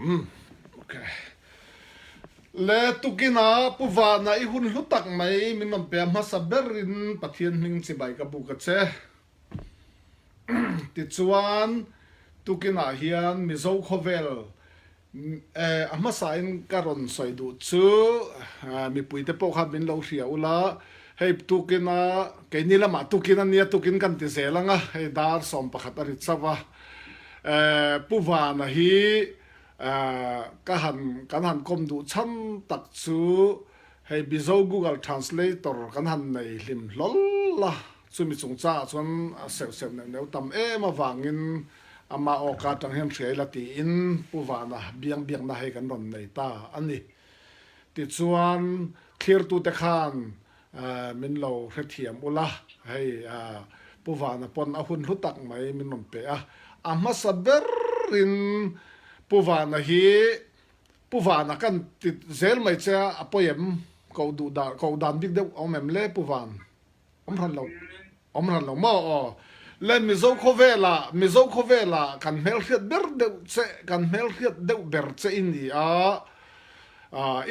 Umm ok. Le tukina Pu Vana i hun hlu tak mai min rawn pe a hmasa berin Pathian hming chibai ka buk a che. Tichuan tukinah hian Mizo khawvel a hmasain ka rawn sawi duh chu mipuite pawh kha min lo hria ula, hei tukina keini lamah tukin a nia tukin kan ti zel ang a, hei dar 11 a ri chauh a. Pu Vana hi ka han kan han kawm duh chhan tak chu hei Mizo Google Translator kan han nei hlim hlawl a, chumi chungchangah chuan a seuh seuh neuh neuh tam em avangin ama awka atang hian hria ila tiin Pu Vana biang biakna hei kan rawn nei ta a ni. Tichuan thlirtute khan Min lo hrethiam ula, hei Pu Vana pawn a hun hlu tak mai min rawn pe a. A hmasa berin Pu Vana hi Pu Vana kan ti zel mai che a, a pawi em? Koh duh dan, koh dan bik deuh a awm em le Pu Van? Awm hran lo, awm hran lo maw aw. Le Mizo khawvelah, Mizo khawvelah kan hmelhriat ber deuh che, kan hmelhriat deuh ber che i ni a.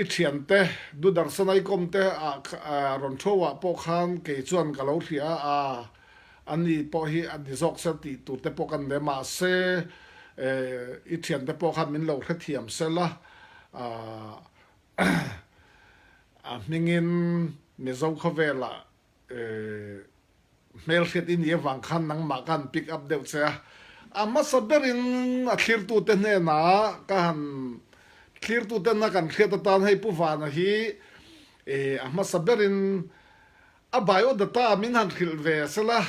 I thiante Dudarsana i kawm te ah rawn thu ah pawh khan kei chuan ka lo hria a, a ni pawh hi a ni zawk se tih tur te pawh kan nei mahse i thiante pawh khan min lo hrethiam sel a, a hmingin Mizo khawvelah Hmelhriat i nih avang khan nangmah ka han pick up deuh che a, a hmasa berin a thlirtute hnenah ka han thlirtuten a kan hriat atan hei Pu Vana hi a hmasa berin a biodata min han hrilh ve sela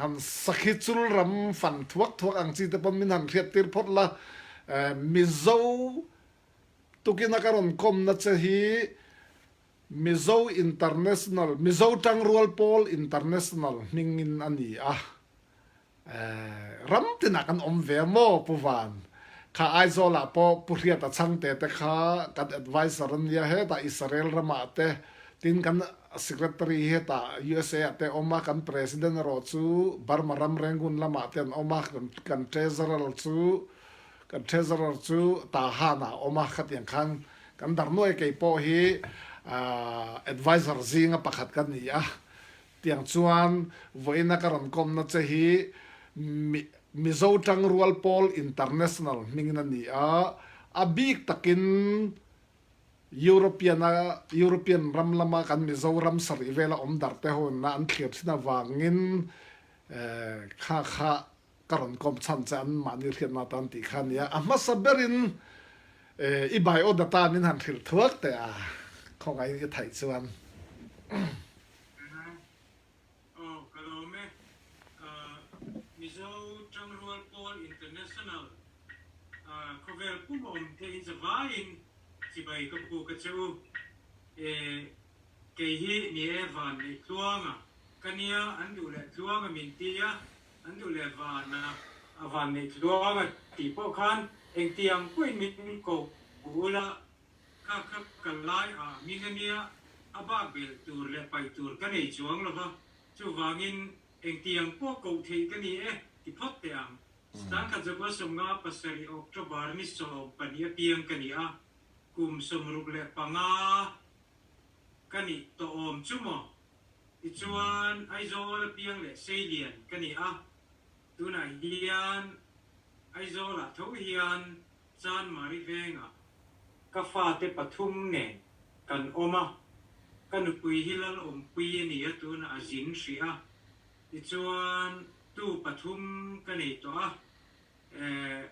han sakhi chul ram fan thuak thuak ang chi te pawn min han hriat tir phawt la, Mizo tukina ka rawn kawmna che hi Mizo International, Mizo Tangrual Pawl International hmingin a ni a. Ram tinah kan awm ve a maw Pu Van? Kha Aizawlah pawh Pu Hriata Chhangte te kha kan advisor a nia, hetah Israel ramah te, tin kan secretary hi hetah USA ah te a awm a, kan president erawh chu Burma ram Rangoon lamah te an awm a, kan treasurer chu kan treasurer chu Tahan ah a awm a, khatiang khan Kan darhnuai kei pawh hi advisor zinga pakhat ka ni a, tiang chuan vawiina ka rawn kawmna che hi Mizo Tangrual Pawl International hmingin a ni a, a bik takin European a European ram lama kan Mizo ram sarih vela awm darh te ho na an thlir thin avangin kha kha Ka rawn kawm chhan che an mahni hriatna atan tih kha a nia. A hmasa berin i bio data min han hrilh thuak teh a, khawngaihin i theih chuan. Aw, ka lawm e. Mizo Tangrual Pawl International khawvel pum awm te in zavaiin chibai ka buk a che u. Kei hi ni e van neih tluanga ka nia an duh leh tluanga min tia An duh leh van a, a van neih tluang a tih pawh khan engtiang pawhin min ko ula kha kha ka lai a hming a nia, a bak belh tur leh paih tur ka nei chuang lo va, chuvangin engtiang pawh koh theih ka ni e ti phawt teh ang. Sangkhat Zakua 57 October ni 12 apiang ka ni a, kum 65 ka nih tawh awm chu maw? Tichuan, Aizawl apiang leh Seilian ka ni a, tunah hian Aizawlah tho hian Chanmari vengah ka fate pathum nen kan awm a, ka nupui hi Lalawmpui a ni a, tunah a zin hrih a. Tichuan, tu pathum ka nei tawh a, eh,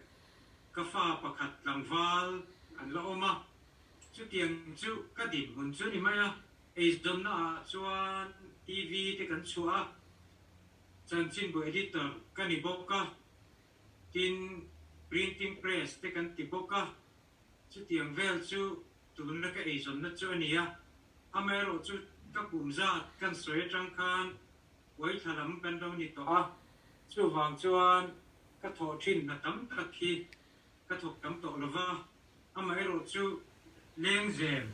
ka fa pakhat tlangval an la awm a, chutiang chu ka dinhmun chu a ni mai a. Eizawnna ah chuan TV te kan chhuah a, chanchinbu editor ka ni bawk a, tin printing press te kan ti bawk a, chutiang vel chu tuna ka eizawnna chu a ni a, amaherawh chu ka kum zat kan sawi atang khan uaithla lam kan lo ni tawh a, chuvang chuan ka thawh thin hna tam tak hi ka thawk tam tawh lova. Amaherawh chu lengzem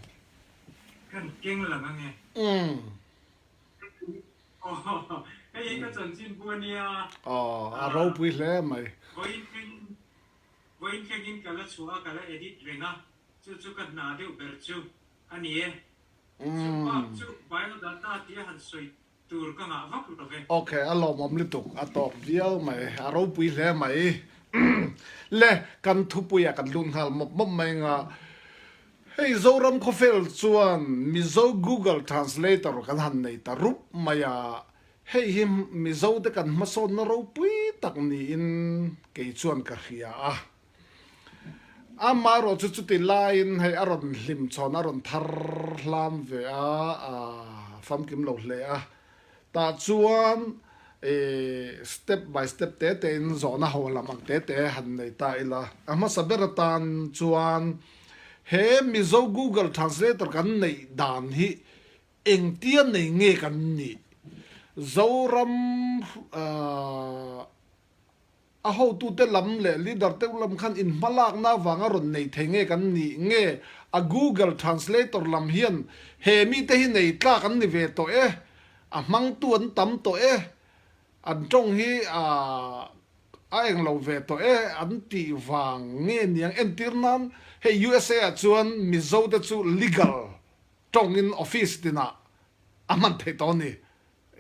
kan keng lang ange. Aw, hei hi ka chanchin bu ania. Aw, a ropui hle mai. Vawiin thlengin ka la chhuah a, ka la edit reng a, chu chu ka hna deuh ber chu a ni e. Chu bak chu biodata tia han sawi tur ka ngah vak lo ve. Ok, a lawmawm lutuk, a tawk viau mai, a ropui hle mai. Le, kan thupuiah kan lut nghal mawp mawp mai nga. Hei Zoram khawvel chuan Mizo Google Translator kan han nei ta rup mai a, hei hi Mizo te kan hmasawnna ropui tak niin kei chuan ka hria a. Amaherawh chu chuti laiin hei a rawn hlim chhawn a rawn thar hlam ve a, a famkim lo hle a. Tah chuan step by step te te in zawhna ho lam ang te te han nei ta ila. A hmasa ber atan chuan he Mizo Google Translator kan neih dan hi engtia nei nge kan nih? Zoram A hotute lam leh leader te lam khan inhmalakna avanga rawn nei thei nge kan nih nge? A Google Translator lam hian he mite hi nei tlak an ni ve tawh e, a hmangtu an tam tawh e, an tawng hi a a englo ve tawh e an tih vang nge niang? Entir nan hei USA ah chuan Mizo te chu legal tawngin office tinah a hman theih tawh a ni.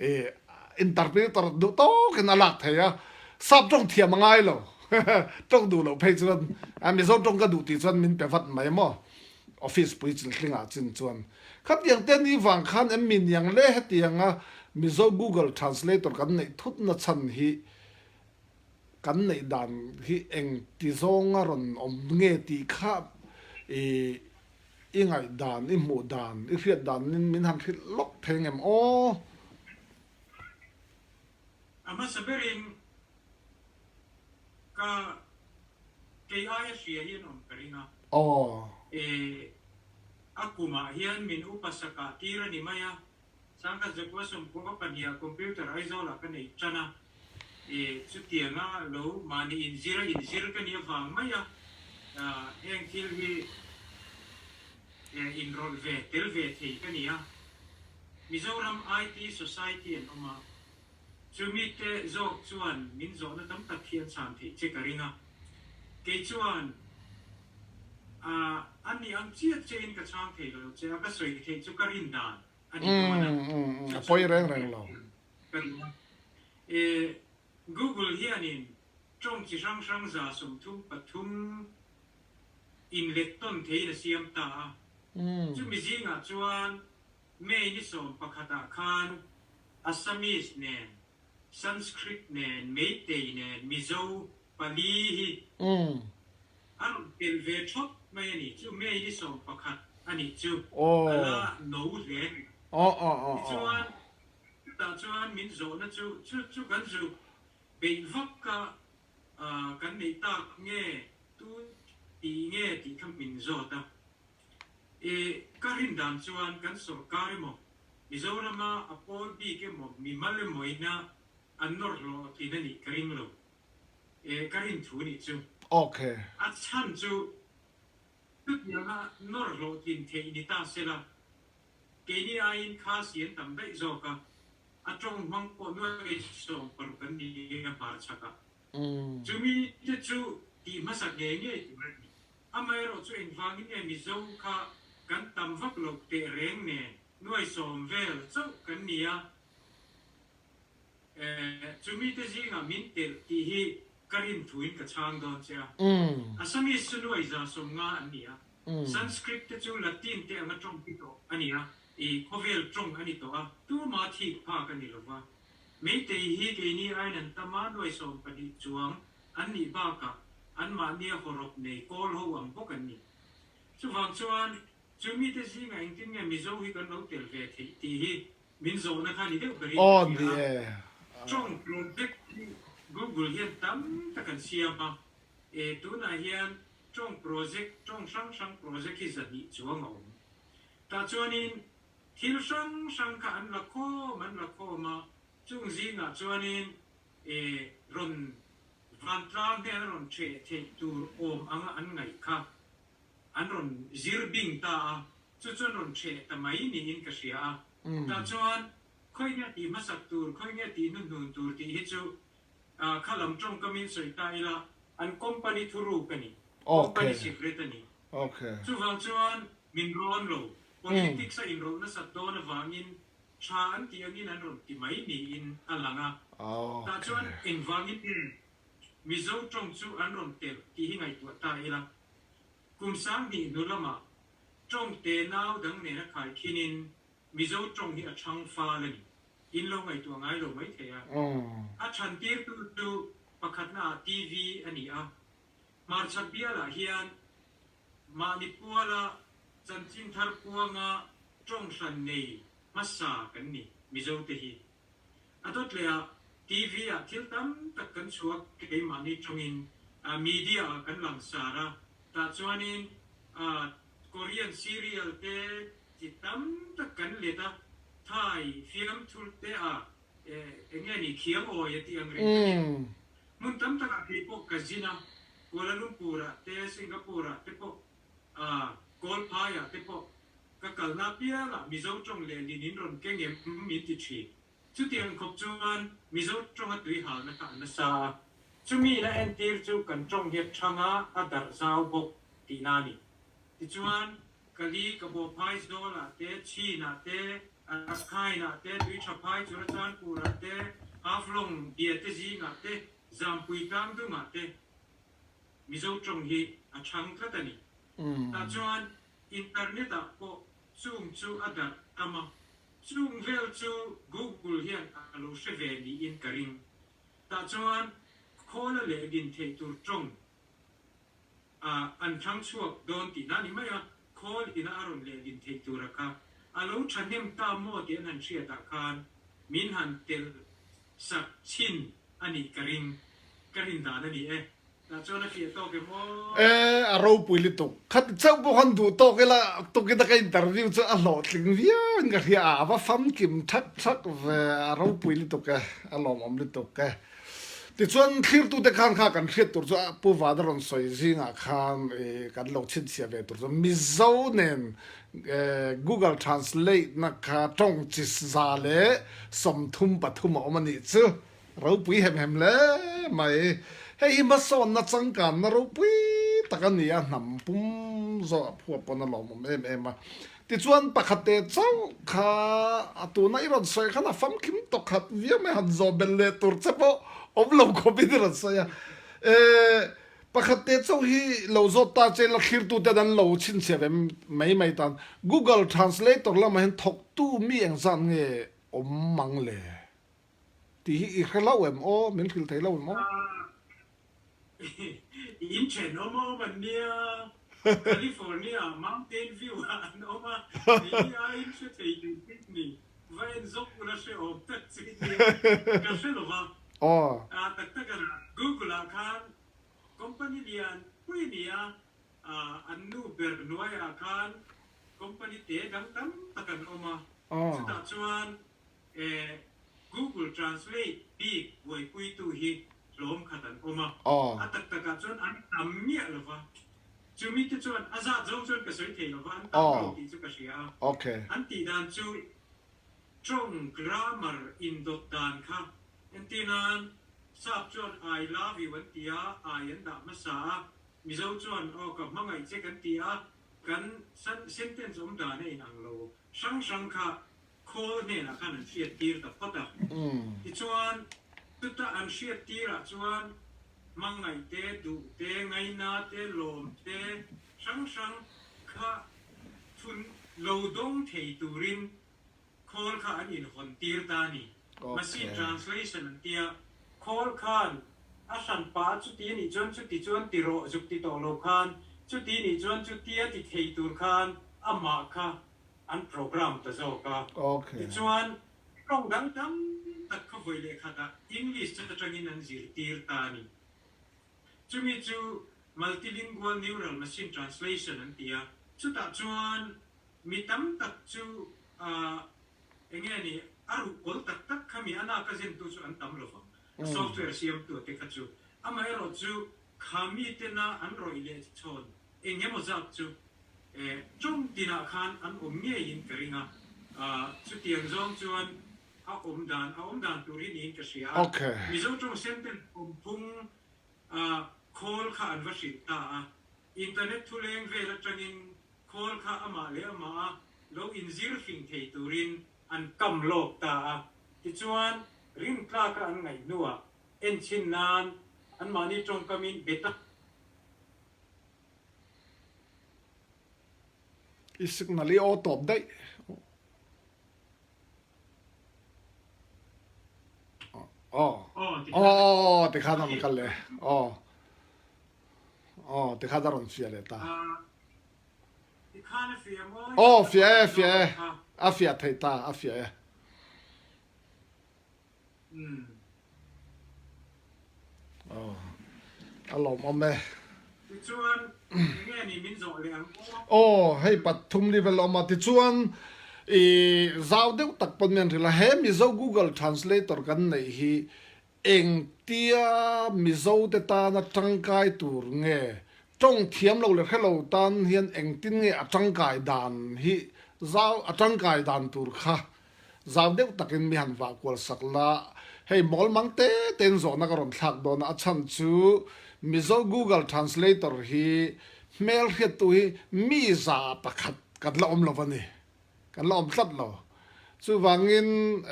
I interpreter duh tawkin a lak thei a, sap tawng thiam a ngai lo, tawng duh loh phei chuan Mizo tawng ka duh tih chuan min pe vat mai maw, office pui chilhlingah chin chuan. Khatiang te ni vang khan em mi niang le hetianga Mizo Google Translator kan neih thutna chhan hi kan neih dan hi eng ti zawnga rawn awm nge tih kha i I ngaihdan, i hmuh dan, i hriat danin min han hrilh lawk thei ngem aw? A hmasa berin ka kei aia hria hi an awm ka ring a. Aw. E, a kumah hian min upa sakah tir a ni mai a. Sangkhat Zakua Sawmkua pahniha computer Aizawlah ka nei tan a, e, chutianga lo mahni inzir a inzir ka nih avang mai a, heng thil hi e, inrawlh ve, tel ve thei ka ni a. Mizoram IT Society an awm a, chumite zawk chuan min zawhna tam tak hi an chhan theih che ka ring a. Kei chuan a, a nih ang chiah chiahin ka chhang thei lo che a, ka sawi theih chu ka rin dan. a ni dawn a, a pawi reng reng lo. Ka duh a. E, Google hianin tawng chi hrang hrang 33 inlet tawn theiin a siam ta a. Chumi zingah chuan May ni 11 ah khan Assamese nen, Sanskrit nen, Meitei nen, Mizo pali hi a rawn tel ve thawt mai a ni. Chu May ni 11 a nih chu a la no hle a ni. Tichuan, chutah chuan min zawhna chu, chu chu kan zuk beih vak a kan neih tak nge, tu tih nge tih kha min zawt a. E, ka rin dan chuan kan sorkar emaw, Mizorama a pawl bik emaw, mimal emaw ina an nawr hlawhtlin a nih ka ring lo. E, ka rin thu nih chu. Ok. A chhan chu chutianga nawr hlawhtlin theih ni ta se la, keini aiin kha si an tam daih zawk a, a tawng hmang pawh nuai 16 an ni a hmar chhak a. Chumi te chu tih hmasak ngei ngei tur a ni. Amaherawh chu engvangin nge Mizo kha kan tam vak loh teh reng nen nuai sawm vel chauh kan ni a. Chu mite zingah min telh tih hi ka rin thuin ka chhang dawn che a. Assamese chu nuai 150 an ni a, Sanskrit te chu Latin te anga tawng pi tawh a ni a, i khawvel tawng a ni tawh a, tuma thik phak a ni lo va. Meitei hi keini aiin an tam a, nuai 12 chuang an nih bakah anmahnia hawrawp nei kawl ho ang bawk an ni. Chuvang chuan chu mite zingah engtin nge Mizo hi kan lo tel ve theih tih hi Min zawhna kha ni deuh berin ka hria a, tawng project hi Google hian tam tak an siam a, e tunah hian tawng project, tawng hrang hrang project hi 200 chuang a awm. Tah chuanin thil hrang hrang kha an la khawm an la khawm a, chung zingah chuanin e rawn vantlang hian a rawn ṭheh theih tur awm anga an ngaih kha an rawn zir bing ta a, chu chuan rawn ṭheh ta mai niin ka hria a. Tah chuan khawi nge tih hmasak tur, khawi nge tih hnuhnun tur tih hi chu kha lam ṭawngkamin sawi ta ila. An company thuruk a ni. Company secret a ni. Chuvang chuan min rawn lo. Politics a inrawlh nasat dawn avangin tha an tih angin an rawn ti mai niin a lang a. Tah chuan engvangin nge Mizo tawng chu an rawn telh tih hi ngaihtuah ta ila. Kum 2000 hnu lamah tawng te nau dang nena khaikhinin Mizo tawng hi a chhang fal a ni. In lo ngaihtuah ngai lo mai thei a. A chhan tirtu chu pakhatna ah TV a ni a. Hmarchhak bialah hian mahni puala chanchin thar puanga tawng hran nei hmasa kan ni Mizo te hi. A dawt leh ah TV ah thil tam tak kan chhuak keimahni tawngin media ah kan langsar a. Tah chuanin Korean serial te Chi tam tak kan let a, Thai fiamthur te a eng nge ni khiang awi a tih ang reng takin hmun tam takah kei pawh ka zin a, Kuala Lumpur ah te, Singapore ah te pawh, Kawlphai ah te pawh ka kalna apiangah Mizo tawng leh lin in rawn keng em min ti thin. Chutiang khawp chuan Mizo tawnga tui halna kha a nasa a, chumi in a entir chu kan tawng hi a thang a, a darh zau bawk tihna a ni. Tichuan, Kali, ka Bawphai Zawlah te, Chinah te, Rakhine-ah te, Tuiṭhaphai Churachandpur-ah te, Haflong Biate zingah te, Zampui Tlangdungah te Mizo ṭawng hi a chhang tlat a ni. Tah chuan internet-ah pawh chung chu a darh tam a, chung vel chu Google hian a lo hre ve niin ka ring. Tah chuan khawla lehlin theih tur ṭawng a an thlang chhuak dawn tih na ni mai a, khawl ina a rawn lehlin theih tura kha a lo thahnem ta maw tih an han hriatah khan min han telh sak chhin a nih ka ring, ka rin dan a ni e. Tah chuan a fiah tawk em aw? E, a ropui lutuk. Khati chauh pawh khan duh tawk ila, tukin a ka interview chu a hlawhtling viau in ka hria a, a va famkim thak thak ve, a ropui lutuk e, a lawmawm lutuk e. Tichuan thlirtute khan kha kan hriat tur chu Pu Vana rawn sawi zingah khan kan lo chhinchhiah ve tur chu Mizo nen Google Translate na kha tawng chi 133 a awm a nih chu ropui hem hem hle mai. Hei hi hmasawnna changkanna ropui tak a ni a, hnam pum zawh a phuah pawn a lawmawm em em a. Tichuan pakhat te chauh kha a tuna i rawn sawi khan a famkim tawkhat viau mai han zawh belh leh tur che pawh awm lo khawpin i rawn sawi a. Eh, pakhat te chauh hi lo zawt ta che la thlirtuten an lo chhinchhiah ve mai mai tan Google Translator lamah hian thawktu mi engzat nge awm mang le? Tih hi i hre lo em aw? Min hrilh thei lo em aw? In thenawm a awm an nia, California ah Mountain View ah an awm a, keini aiin hre thei duh bik ni, va en zawk ula hrehawm tak chu i nia, ka hre lo va. Tak tak a Google ah khan company lian pui a ni a, an nu ber hnuaiah khan company te dang tam tak an awm a, chutah chuan E Google Translate bik buaipuitu hi hlawm khat an awm a, a tak takah chuan an tam miah lo va, chumi te chuan a zat zawng chuan ka sawi thei lo va, an tam lo tih chu ka hria a. An tih dan chu tawng grammar indawt dan kha entir nan Sap chuan I love you an ti a, I an dah hmasa a, Mizo chuan aw ka hmangaih che kan ti a, kan sentence awm dan a inang lo hrang hrang kha Khawl hnenah khan an hriattir ta phawt a. Tichuan, chuta an hriattirah chuan hmangaih te, duh te, ngaina te, lawm te hrang hrang kha thun lo dawng thei turin khawl kha an inhawn tir ta a ni. Machine translation an tia, khawl khan a hran pah a chuti a nih chuan chuti chuan ti rawh zuk ti tawh lo khan, chuti nih chuan chutia ti thei tur khan amah kha an program ta zawk a. Tichuan, tawng dang tam tak kha vawi leh khatah English atangin an zirtir ta a ni. Chumi chu Multilingual Neural Machine Translation an ti a. Chutah chuan mi tam tak chu eng nge ni, a ruhkawl tak tak kha mi a naka zentu chu an tam lo vang, a software siamtu te kha chu. Amaherawhchu, kha mitena an rawih leh chhawn eng emaw zat chu Tawng tinah khan an awm ngeiin ka ring a, chutiang zawng chuan a awm dan a awm dan tur hi niin ka hria a. Mizo tawng sentence awm phung. Khawl kha an va hrilh ta a. Internet thuleng vel atangin khawl kha amah leh amah a lo inzir fing thei turin an kam lawk ta a. Tichuan, rintlaka an ngaih hnuah enchhin nan anmahni tawngkamin beta. I signal i aw tawp daih. Aw aw tikhan a rawn kal leh aw aw tikhan a rawn fiah leh ta. Aw fiah e fiah e a fiah thei ta a fiah e. Aw a lawmawm e. Tichuan enge ni min zawh leh ang aw? Aw hei pathum level a awm a tichuan i zau deuh tak pawn mian hrilh a he Mizo Google Translator kan neih hi engtia Mizo te tana tangkai tur nge tawng thiam lo leh hrelo tan hian engtin nge a tangkai dan hi zau a tangkai dan tur kha Zau deuh takin mi han vah kual sak la, hei mawl mang te tein zawhna ka rawn thlak dawn a, a chhan chu Mizo Google Translator hi hmel hriattu hi mi za pakhat kan la awm lo a ni, kan la awm tlat lo. Chuvangin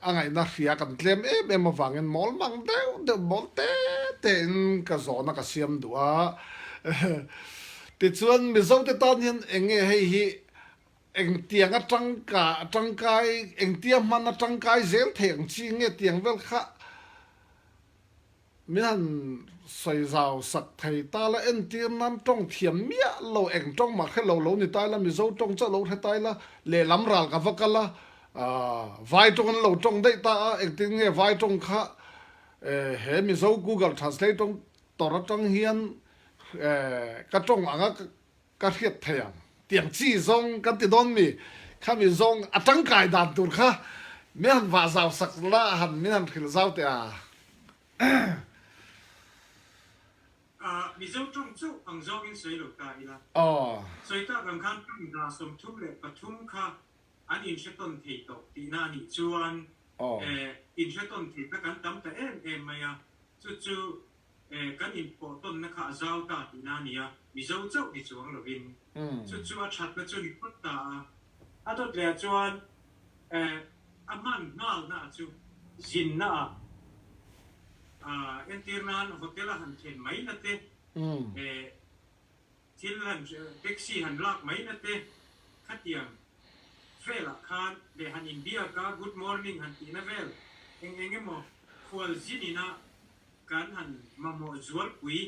a ngaihna hria kan tlem em em avangin mawl mang deuh deuh mawl te tein ka zawhna ka siam duh a. Tichuan Mizo te tan hian eng nge hei hi Engtiang a tangka a tangkai, engtia hman a tangkai zel thei ang chi nge tiang vel kha min han sawi zau sak thei ta la, entir nan tawng thiam miah lo, eng tawng mah hre lo lo ni ta ila, Mizo tawng chauh lo hre ta ila, lehlam ral ka va kal a, vai tawng an lo tawng daih ta a, engtin nge vai tawng kha he Mizo Google Translate tawr atang hian ka tawng anga Ka hriat thei ang. Tiang chi zawng kan ti dawn mi? Khami zawng a tangkai dan tur kha min han vah zau sak la a han min han hrilh zau teh a. Mizo tawng chauh ang zawngin sawi lo ta ila. Aw. Sawi tak ang khan tawng za 33 kha an inhre tawn thei tawh tihna a nih chuan inhre tawn thei kha kan tam ta em em mai a. Chu chu Kan inpawhtawnna kha a zau ta tihna a ni a, Mizo chauh ni chuang lovin chu chu a thatna chu ni phawt ta a. A dawt leh ah chuan a hman nghalna ah chu zinna ah entir nan hotel a han thlen mai na te, thil han taxi han lak mai na te khatiang velah khan leh han inbiak a good morning han tihna vel eng eng emaw khual zin ina Kan han mamawh zualpui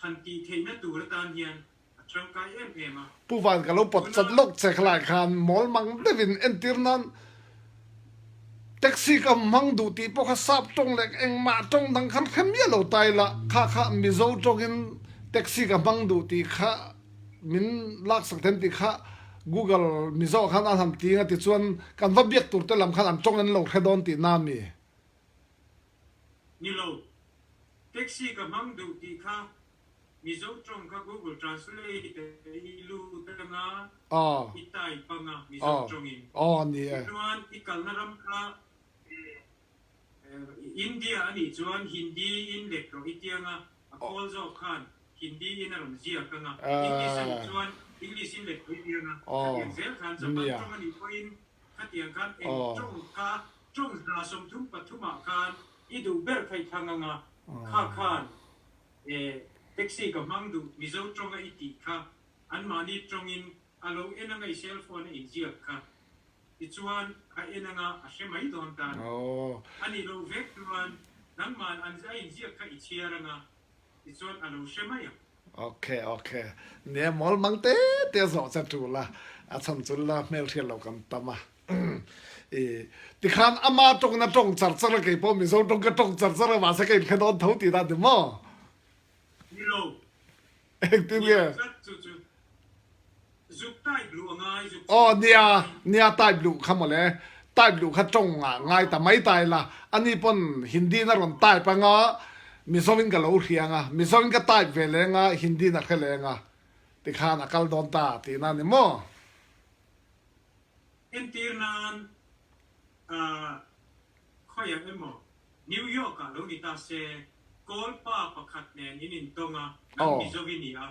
han tih theihna tur atan hian a tangkai em em a. Pu Van ka lo pawt chat lawk che khalai khan mawl mang deuhin entir nan taxi ka hmang duh tih pawh kha sap tawng leh engmah tawng dang khan hre miah lo ta ila kha kha Mizo tawngin taxi ka hmang duh tih kha min laksak them tih kha Google Mizo ah khan an han ti nga tichuan kan va biak tur te lam khan an tawng an lo hre dawn tihna a mi. Ni lo. Taxi ka hmang duh tih kha Mizo tawng kha Google Translate ah i lut anga i type anga Mizo tawngin. Tichuan i kalna ram kha India a nih chuan Hindi in let rawh i ti anga a khawl zawk khan Hindi in a rawn ziak anga English a nih chuan English in let rawh i ti anga khatiang zel khan Japan tawng a nih pawhin Khatiang khan eng tawng kha tawng 33 ah khan i duh ber kha i thlang anga, kha khan taxi ka hmang duh Mizo tawnga i tih kha anmahni tawngin a lo en anga i cell phone a inziak kha tichuan a en anga a hre mai dawn ta a ni. A nih loh vek chuan nangmah an a inziak kha i chhiar anga tichuan a lo hre mai ang. Ok ok nia mawl mang te te zawh che tul a a chhan chu la hmel hriat lo kan tam a i tikhan ama tawng na tawng char char a kei pawh mizo tawng ka tawng char char a mahse ka inhre dawn tho tih dan ni maw Ni lo engtin nge tlat chu chu zuk type luh a ngai zuk Aw nia nia type luh kha mawle type luh kha tawng ah ngai ta mai ta ila ani pawn Hindi in a rawn type anga Mizo in ka lo hria anga Mizo in ka type ve leng a Hindi in a hre leng a tikhan a kal dawn ta tihna a ni maw? Entir nan ah khawiah emaw New York ah lo ni ta se. Kawl pa pakhat nen in intawng a, nang Mizo i ni a.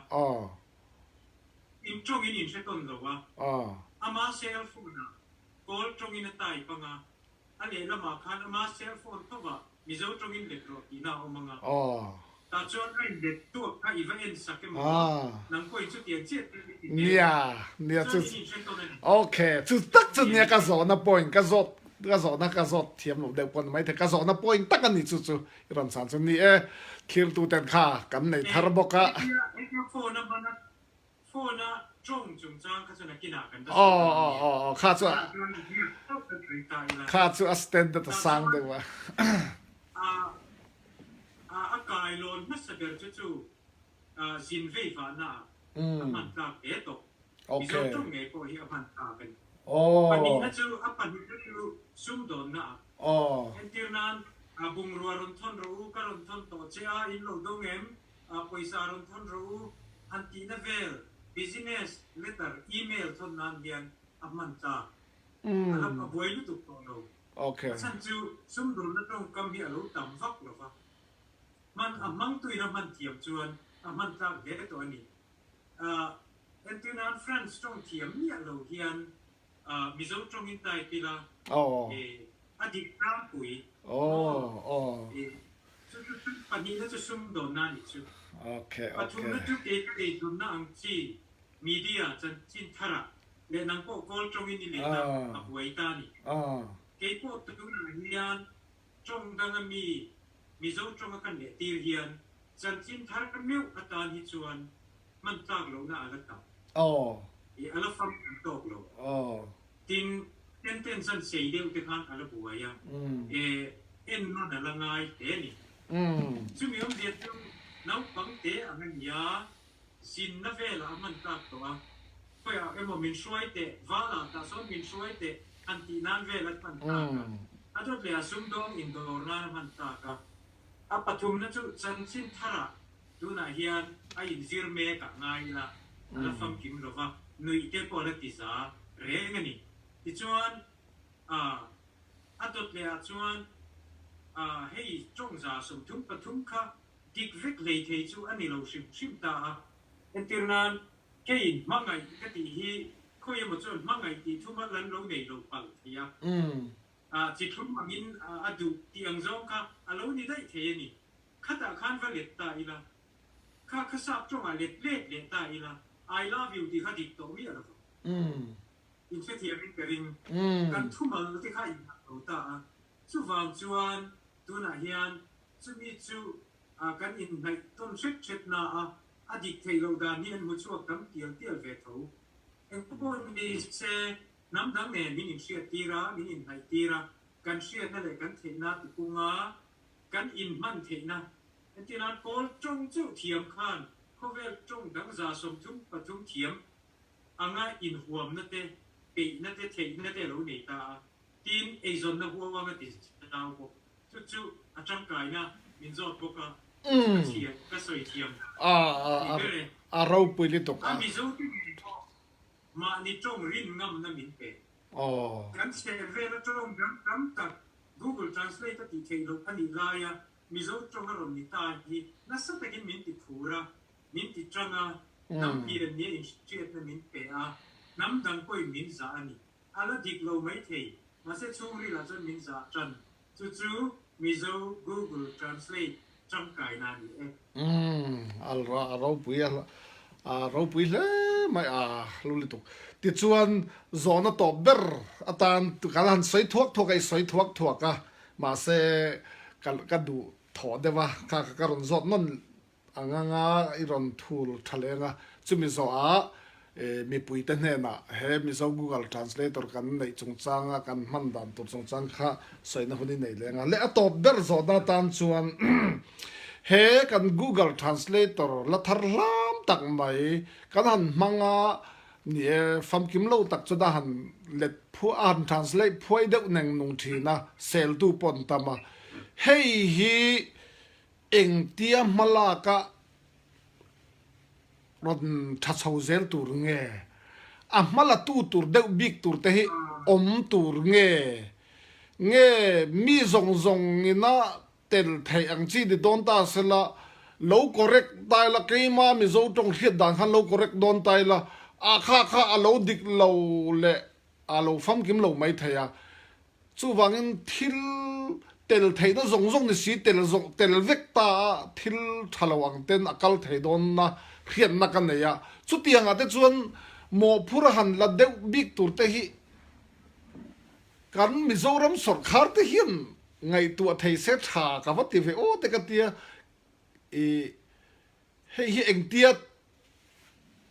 In tawng in inhre tawn lo a. Ama cell phone ah Kawl tawng in a type ang a, a lehlamah khan ama cell phone thovah Mizo tawng in let rawh tihna a awm ang a. Tah chuan a inlet tuak kha i va en sak emaw nang pawhin chutiang chiah te i ti hle a. Chuan in inhre tawn a ni. Ok, chu tak chu nia ka zawhna point ka zawt ka zawhna ka zawt thiam lo deuh pawh ni maithei ka zawhna point tak a ni chu chu i rawn chhan chu ni e thlirtu ten kha kan nei thar bawk a. Hetia phone a hman a Phone a tawng chungchang kha chu nakinah kan va sawi dawn a nia. Aw kha chu kha chu a standard a sang deuh a. A a kailawn hmasa ber chu chu zin vei vahna ah a hman tlak hle tawh. Mizo tawng ngei pawh hi a hman tlak a ni. Pahnihna chu a pahnihna chu sumdawnna ah. Entir nan bungrua rawn thawn rawh u, ka rawn thawn tawh che a, in lo dawng em? Pawisa rawn thawn rawh u, han tihna vel business letter email thawn nan hian a hman tlak. A la a buai lutuk tawh lo. A chhan chu sumdawlna tawngkam hi a lo tam vak lo va. Hman a hmangtuin a hman thiam chuan a hman tlak hle tawh a ni. Entir nan French tawng thiam miah lo hian Mizo tawngin type ila a dik tlangpui maw? Chu chu chu pahnihna chu sumdawnna a nih chu. Pathumna chu kei ka eizawnna ang chi media chanchin tharah leh nang pawh kawl tawngin i let a, a buai ta a ni. Kei pawh tunah hian tawng danga mi Mizo tawnga kan leh tir hian chanchin thar meuh atan hi chuan hman tlak lohna a la tam. I a la fam tam tawk lo. Tin, sentence an sei deuh te khan a la buai a, e en nawn a la ngai hle a ni. Chumi awmzia chu naupang te ang a ni a, zinna velah a hman tlak tawh a, khawiah emaw min hruai teh, valah tah sawn min hruai teh han tih nan vel a hman tlak a, a dawt leh a sumdawng indawr nan a hman tlak a. A pathumna chu chanchin tharah Tunah hian a inzir mek ah ngai ila, a la famkim lo va, nuih te pawh a la ti za reng a ni. Tichuan, ah, a dawt leh ah chuan, ah, hei tawngza 33 kha dik vek hlei thei chu a ni lo hrim hrim ta a. Entir nan, keiin hmangaih ka tih hi khawi emaw chuan hmangaih tih thuma lan lo nei lo palh thei a. Ah, chi thlum angin a duh tih ang zawng kha a lo ni daih thei a ni. Khatah khan va let ta ila, kha kha sap tawngah let let leh ta ila, I love you tih kha dik tawh miah lo vang. In hrethiamin ka ring. Kan thumal te kha inhak lo ta a. Chuvang chuan tunah hian chumi chu kan inhnaih tawn hret hret na a, a dik theih loh dan hi an hmu chhuak tam tial tial ve tho. Engpawh ni se hnam dang nen min inhriat tir a, min inhnaih tir a, kan hriatna leh kan theihna tipunga Kan inhman theihna, entirnan Kawl tawng chauh thiam khan khawvel tawng dang 33 thiam anga inhuamna te, peihna te, theihna te a lo nei ta a, tin eizawnna huang a ti zau bawk. Chu chu a tangkaina min zawt bawk a, chu chu ka chhiar, ka sawi thiam ni ber e. A ropui lutuk a. A Mizo te ngei pawh mahni tawng rin ngamna min pe. Kan chheh vela tawng dang tam tak Google Translate a tih theih loh a nih laia Mizo tawng a rawn ni ta hi nasa takin min ti phur a, min ti tang a, hnam pian nia inhriatna min pe a, hnam dang pawhin min zah a ni. A la dik lo maithei, mahse chhungrilah chuan min zah tan. Chu chu Mizo Google Translate tangkaina a ni e. Umm, a a ropui a, a ropui hle mai a hlu lutuk. Tichuan zawhna tawp ber atan kan han sawi thuak thuak a, i sawi thuak thuak a, mahse ka ka duh thawh deuh a, kha ka rawn zawt nawn ang anga i rawn thul tha leng a, chumi zawhah Mipuite hnenah he Mizo Google Translator kan neih chungchanga kan hman dan tur chungchang kha sawina hun i nei leng a. Leh a tawp ber zawhna atan chuan he kan Google Translator la thar hlam tak mai kan han hmang a, ni e, famkim lo tak chuan a han let phuah, a han translate phuai deuh neng nung thin a, seltu pawh an tam a. Hei hi engtia hmalaka Rawn tha chho zel tur nge? A hma la tu tur deuh bik tur te hi awm tur nge? Nge mi zawng zawng ina tel theih ang chi ni dawn ta sela, lo correct ta ila, keima Mizo tawng hriat dan khan lo correct dawn ta ila, a kha kha a lo dik lo leh a lo famkim lo mai thei a. Chuvangin thil tel theihna zawng zawng ni si tel zawng tel vek ta a thil tha lo ang ten a kal thei dawnna hriatna ka nei a. Chutiangah te chuan mawhphur a han la deuh bik tur te hi kan Mizoram sawrkhar te hian ngaihtuah thei se tha ka va ti ve aw te ka tia. I Hei hi engtia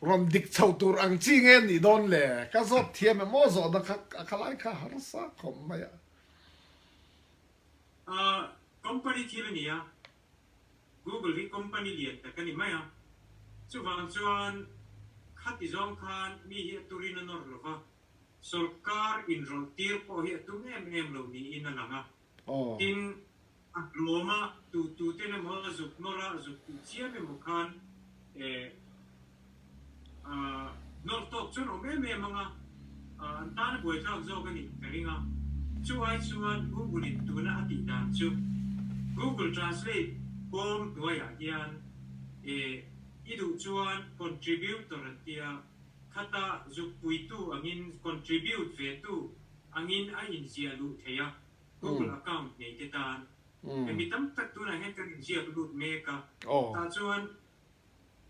rawn dik chho tur ang chi nge nih dawn le? Ka zawt thiam em aw zawhna kha a khalai kha harsa khawp mai a. Ahh company thil a ni a, Google hi company lian tak a ni mai a, chuvang chuan khati zawng khan mi hi a turin a nawr lo va, sawrkar inrawlh tir pawh hi a tum em em lo niin a lang a. Tin, a hlawma tu tuten emaw a zuk nawr a, a zuk tih chiam emaw khan eh nawr tawk chuan awm em em ang a, an tan a buaithlak zawk a nih ka ring a. Chu ai chuan Google in tuna a tih dan chu Google Translate bawm hnuaiah hian eh i duh chuan contributor an tia, khata zuk puitu angin contribute vetu angin a inziah luh theih a. Google account nei te tan mi tam tak tunah hian kan inziak lut mek a, tah chuan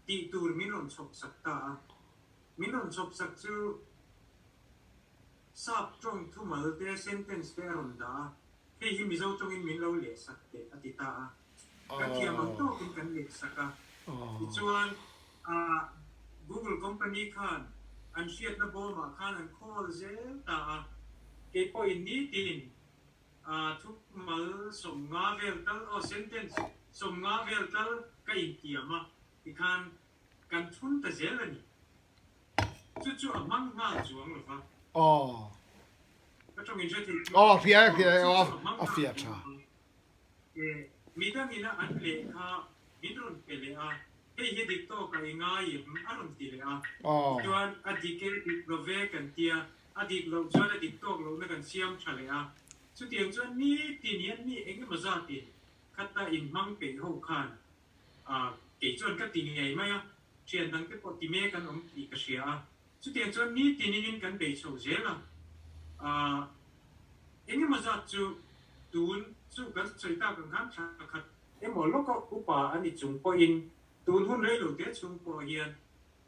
tih tur min rawn chhawp sak ta a, min rawn chhawp sak chu sap tawng thumal te sentence te a rawn dah a, hei hi Mizo tawngin min lo leh sak teh a ti ta a, kan thiam ang tawkin kan leh sak a, tichuan Google company khan an hriatna bawmah khan an call zel ta a. Keipawhin nitin thumal 50 vel tal aw sentence 50 vel tal ka intiam a tikhan kan thun ta zel a ni. Chu chu a hmang nghal chuang lo va. Aw. Ka tawng in hre thei chu. Aw hria e hria e aw a fiah tha. Mi dangina an lehkha min rawn pe leh a, hei hi dik tawk a i ngai em a rawn ti leh a. Tichuan a dik e dik lo ve kan tia, a dik loh chuan a dik tawk lohna kan siam tha leh a. Chutiang chuan nitin hian mi eng emaw zatin khata inhmang peih ho khan kei chuan ka ti ngei mai a, thian dangte pawh ti mek an awm tih ka hria a. Chutiang chuan nitinin kan bei chho zel a, eng emaw zat chu tun chu kan sawi tak ang khan thla khat emaw lawka upa a ni chung pawhin tun hun rei lo te chhung pawh hian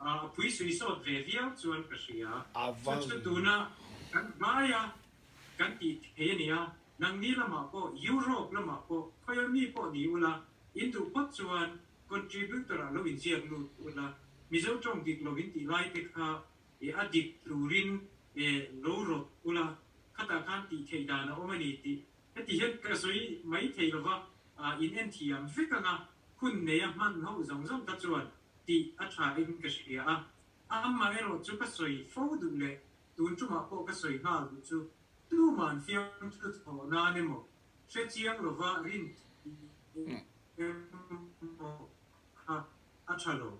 a phui sui sawt ve viau chuan ka hria. Chu chu tuna kan hmaia kan tih thei a ni a, nangni lamah pawh Europe lamah pawh khawia mi pawh ni ula in duh phawt chuan Contributor ah lo inziak lut ula, Mizo tawng dik lo in tih lai te kha a dik turin lo rawt ula, khatah khan tih theih dan a awm a ni tih heti hian ka sawi mai thei lova, in en thiam vek anga hun neia hman ho zawng zawng kha chuan tih a tha in ka hria a, amaherawh chu ka sawi fo duh leh tun tumah pawh ka sawi nghal duh chu tuman fiamthu thawh nan emaw hre chiang lova rin emaw kha a tha lo.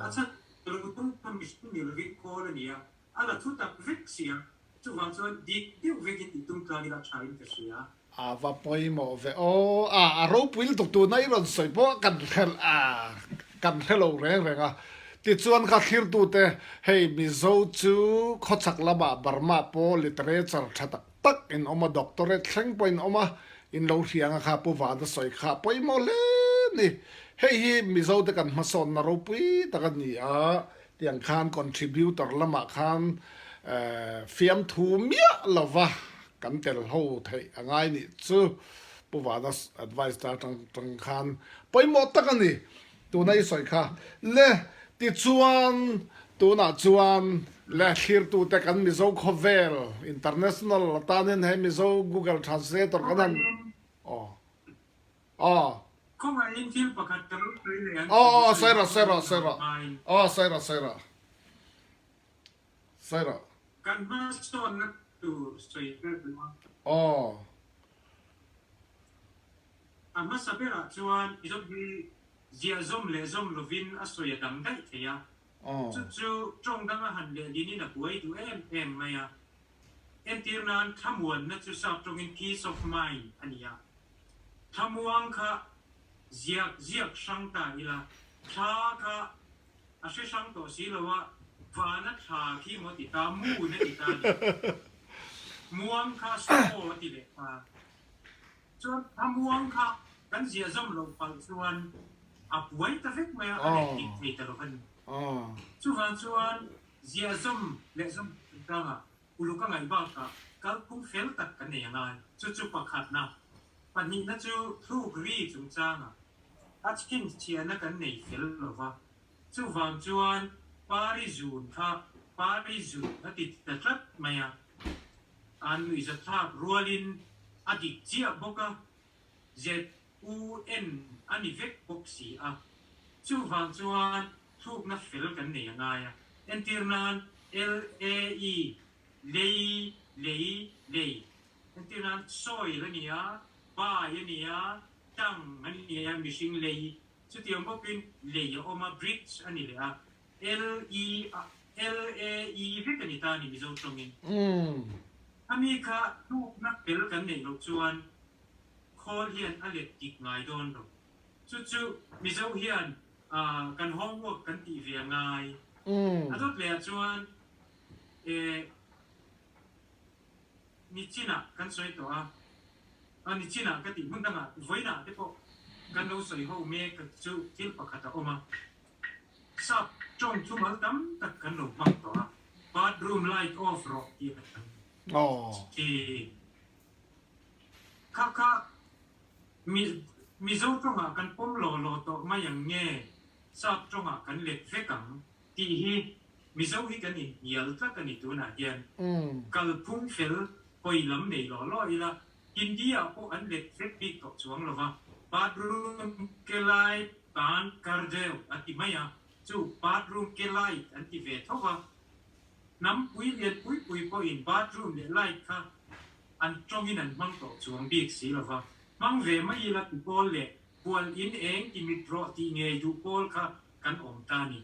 A chhan lo tum kha mihring ni lovin khawl a ni a, a la thu tak vek si a, chuvang chuan dik deuh vekin tih tum tlang ila tha in ka hria. A va pawimawh ve aw, a a ropui lutuk tuna i rawn sawi pawh kan hre a kan hre lo reng reng a, tichuan kha thlirtute hei Mizo chu khawchhak lamah Burma pawh literature tha tak tak in awm a, doctorate thleng pawh in awm a, in lo hria anga kha Pu Vana sawi kha pawimawh hle a ni. Hei hi Mizo te kan hmasawnna ropui tak a ni a, tiang khan contributor lamah khan fiamthu miah lova kan tel ho theih a ngai nih chu Pu Vana advice ta atang tang khan pawimawh tak a ni. Tuna i sawi kha le tichuan tunah chuan le thlirtute kan Mizo khawvel international atanin he Mizo Google Translator kan han aw aw Khawngaihin thil pakhat ka lo sawi leh ang aw aw sawi rawh sawi rawh sawi rawh aw sawi rawh sawi rawh sawi rawh Kan hmasawnna tur sawi ber duh a. Aw. A hmasa berah chuan Mizo hi ziah zawm leh zawm lovin a sawi a dang daih thei a, chu chu tawng danga han lehlinin a buai duh em em mai a. Entir nan thlamuanna chu sap tawngin peace of mind a ni a. Thlamuang kha ziak ziak hrang ta ila, thla kha a hre hrang tawh si lo a, vana thla khi maw ti ta, moon a ti ta ni. Muang kha snow a ti leh ta. Chuan thlamuang kha kan ziah zawm loh palh chuan a buai ta vek mai a, a let dik thei ta lo a ni. Chuvang chuan ziah zawm leh zawm chungchangah Uluk a ngaih bakah kalphung fel tak kan nei a ngai. Chu chu pakhatna. Pahnihna chu thluk ri chungchangah a chhinchhiahna kan nei fel lo va. Chuvang chuan Pari zun kha Pari zun a ti ta tlat mai a. An nuihzatthlak rualin a dik chiah bawk a. ZUN a ni vek bawk si a. Chuvang chuan thlukna fel kan nei a ngai a. Entir nan LAE, lei, lei, lei. Entir nan soil a ni a, bai a ni a, tang a ni a, mihring lei. Chutiang bawkin lei a awm a, bridge a ni leh a. LE, LAE vek a ni ta a ni Mizo tawngin. Ami kha thlukna fel kan neih loh chuan khawl hian a let dik ngai dawn lo. Chu chu Mizo hian kan homework kan tih ve a ngai. A dawt leh ah chuan nichinah kan sawi tawh a, a nichinah ka tih hmun dangah vawiinah te pawh kan lo sawi ho mek chu thil pakhat a awm a. Sap tawng thumal tam tak kan lo hmang tawh a, bathroom light off rawh tih a tam chi. Kha kha Mizo tawngah kan pawm law law tawh mai ang nge Sap tawngah kan let vek ang tih hi Mizo hi kan inhnial tlat a ni tunah hian. Kalphung fel hawi lam nei law law ila Hindi-ah pawh an let vek bik tawh chuang lo va, bathroom ke light tan kar deuh a ti mai a, chu bathroom ke light an ti ve tho va. Hnam pui lian pui pui pawhin bathroom leh light kha an tawngin an hmang tawh chuang bik si lo va, hmang ve mai ila ti pawl leh hual in eng ti mit rawh tih ngei duh pawl kha kan awm ta ni.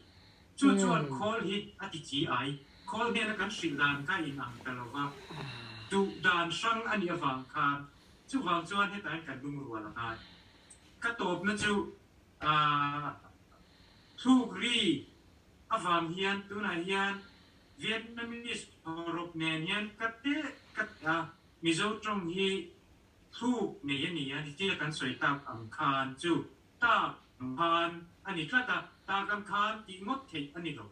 Chu chuan khawl hi a ti chi ai, khawl hnena kan hrilh dan kha in ang ta lo va, duh dan hrang a nih avang khan chuvang chuan hetah hian kan lungrual a ngai. Ka tawpna chu aah thluk ri avang hian tunah hian Vietnamese hawrawp nen hian ka teh ka teh a, Mizo tawng hi thluk nei a ni a, nichina kan sawi tak ang khan chu tak ang khan a ni tlat a, tak ang khan tih ngawt theih a ni lo.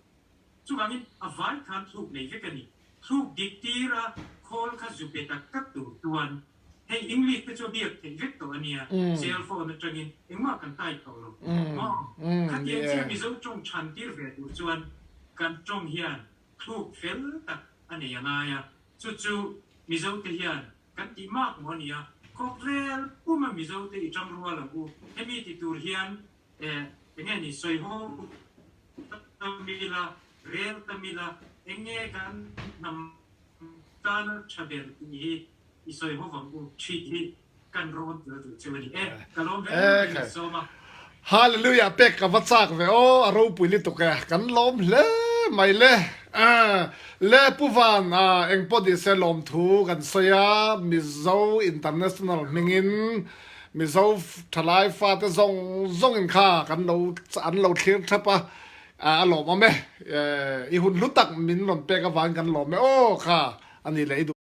Chuvangin a vai khan thluk nei vek a ni. Thluk dik tira khawl kha zu pe tak tak tur chuan Hei English te chu a biak theih vek tawh a nia, cell phone atangin engmah kan type tawh lo. Maw? Khatiang chiah Mizo tawng chhan tir ve tur chuan kan tawng hian thluk fel tak a nei a ngai a, chu chu Mizo te hian kan tih mak maw a nia, khawvel puma Mizo te i tang rual ang u, hemi ti tur hian eh enge ni sawi ho tam ila, rel tam ila, enge kan hnam tana tha ber tih hi I sawi ho vang u ṭhit hi kan rawn tel duh cheu a ni e. Ka lawm ve em mai sawm a. Hallelujah pek ka va chak ve aw a ropui lutuk e kan lawm hle mai le le Pu Van engpawh ni se lawmthu kan sawi a Mizo International hmingin Mizo thalai fate zawng zawngin kha kan lo an lo thlir thap a a lawmawm e i hun hlu tak min rawn pek avangin kan lawm e aw kha a ni leh i duh.